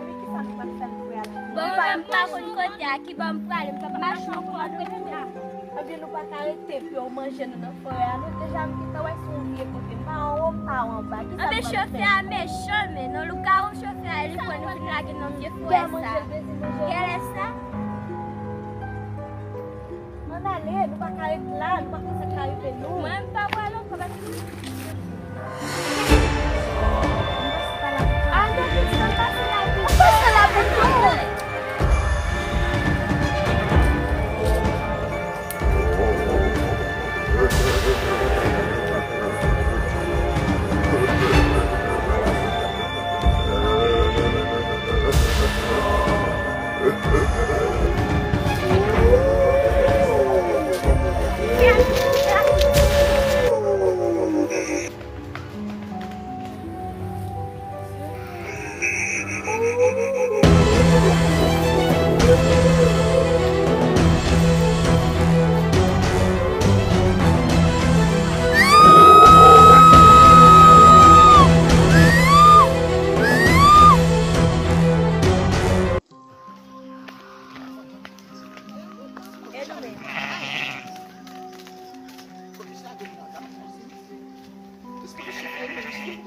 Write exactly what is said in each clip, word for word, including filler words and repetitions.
epi kisa nou pral fè l pou y al? Bon, mwen menm m pa konn kote a ki bò m prale, m p ap mache ankò, m ap rete la. Ebyen, nou pa ka rete pou yo manje nou nan forè a, non. Deja, m gentan wè se yon vye kote. M pa anwo, m pa anba. Kisa nou pral fè? Anben, chofè a mechan, men nan lougawou chofè a, li pran nou vin lage nan vye forè sa. Gèlè sa. Ann ale, nou pa ka ret la, nou pa konn sa k ka rive nou. Mwen, m pa pral ankò, paske... Ah, non, pitit, ann pase la pito. Ann pase la pito.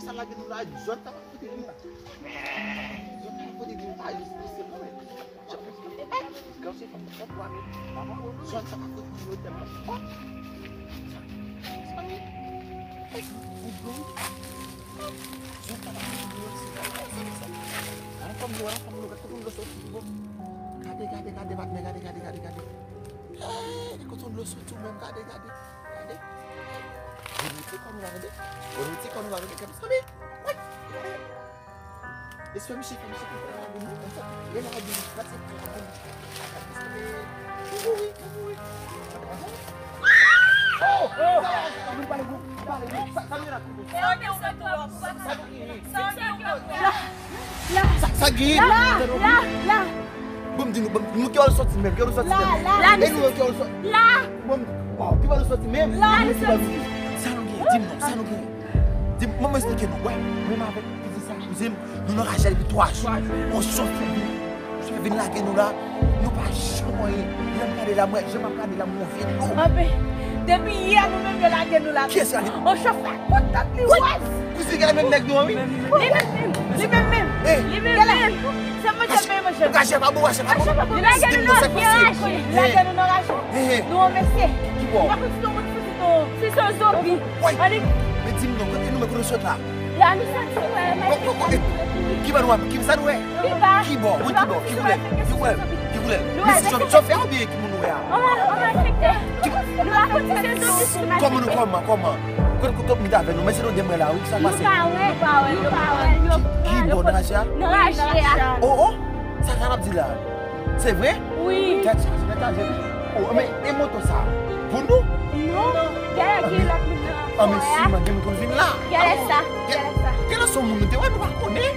Sa lage nou la, zòn sa pa kote vin la. Zòn sa pa kote vin la, jis pase mwen. Gade se fanm sa pwa. Zòn sa pa kote vin yo tèlman fò. Zòn sa pa kote vin yo, se pa sa, se sa. Ala fanm yo, ala fanm yo, gade kote nou soti, bon. Gade, gade, gade, patnè, gade, gade, gade, gade. Hey, kote nou soti menm, gade, gade. Gade. Bon, nou ti kò nou la gade. Bon, nou ti kò nou la gade. Gade, sanble. Wi. Gade. Espè misye, fè misye konprann la gade nou konsa. E la gade nou, la se la gade nou. Gade, sanble. Ou mouri, ou mouri. Oh! Oh! Sa, sa, nou pale gwo, nou pale gwo. Sa, sa nou la koute. Sa, sa nou genyen. La, la. Sa, sa genyen. La, la, la. Bon, m di nou, bon, nou ki wè l soti menm, ki wè l soti menm. La, la. E nou ki wè l soti. La. Bon, ki wè l soti menm. La, li soti. Sa nou genyen, di m non, sa nou genyen. Di m, mwen, mwen esplike nou, wè, mwen menm avèk pitit sa, kouzen m, nou nan rajè depi twa jou. On chofè vin, chofè vin lage nou la, nou pa janm anyen. Lè m gade la, mwen, jan m ap gade la, mwen vye dlo. Anben, depi yè nou menm yo lage nou la. Kiyès ki lage? On chofè kontan li wè. Kouzen, gade menm nèg nou an, wi. Li menm menm, li menm menm. Li menm menm. Se manje, manje. Rajè pa bon, rajè pa bon. Li lage nou nan vye rajè. Li lage nou nan rajè. Nou an mesye. Ki bò? Nou pa konn si se yon moun ki soti, si se yon zonbi. Woy! Men di m non, kote nou, men kote nou sot la? La nou soti, wè, men ki bò nou ap, ki sa nou wè? Ki bò? Wi, ki bò? Ki koulè? Ki koulè? Ki koulè? Men se chofè oubyen ki moun nou wè a? Kòman nou, kòman, kòman? Kote, kote, kote m t avè nou, men se nou de mwen la, wi, ki sa pase? Nou pa wè, nou pa wè, nou pa wè. Ki bò nan rajè a? Nan rajè a. Oh, oh! Sa sa n ap di la? Se vre? Wi. Tèt chaje, tèt chaje. Oh, men e moto sa pou nou? Non. Gade ki lòt moun nan. Ah, men si, man, gen moun konn vin la. Gade sa. Gade sa. Gen nan son moun nou te wè, nou pa konnen.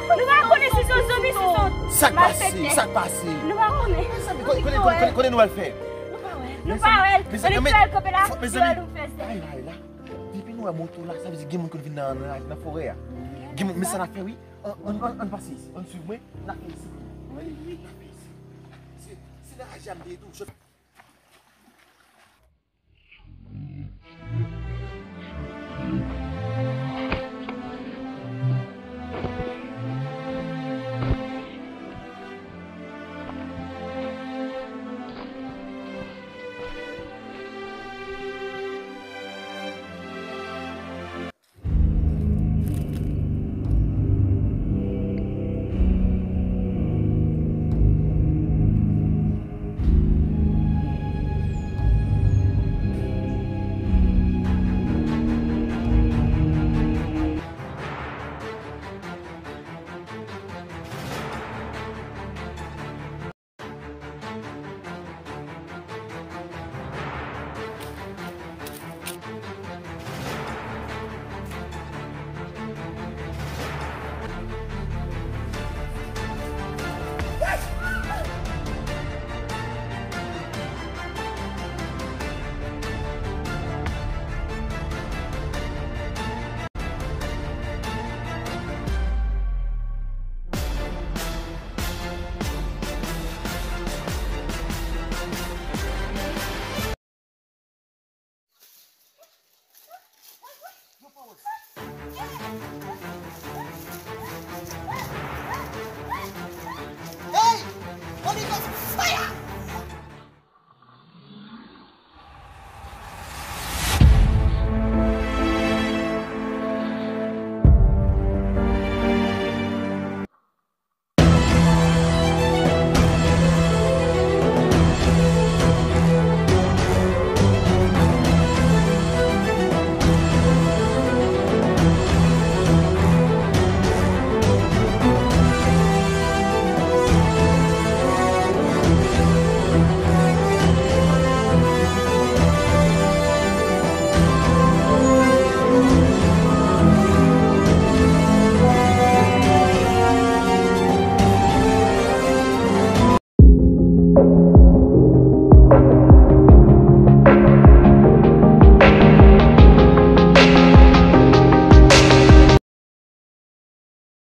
Nou pa konnen si se yon zonbi, si se yon malfektè. Sa k pase? Sa k pase? Nou pa konnen. Mezanmi, kote, kote, kote, kote nou al fè? Nou pa wè. Nou pa wè. Mezanmi, nou fè l kanpe la, mezanmi. Ay, ay, la. Depi nou wè moto la, sa vle di gen moun konn vin nan, nan, nan forè a. Gen moun, men sa n ap fè, wi. Ann, ann, ann, ann pase isi. Ann swiv mwen. N ap fè isi. N ap fè isi. Se, se nan rajè a m te ye tou. Nèg yo fire!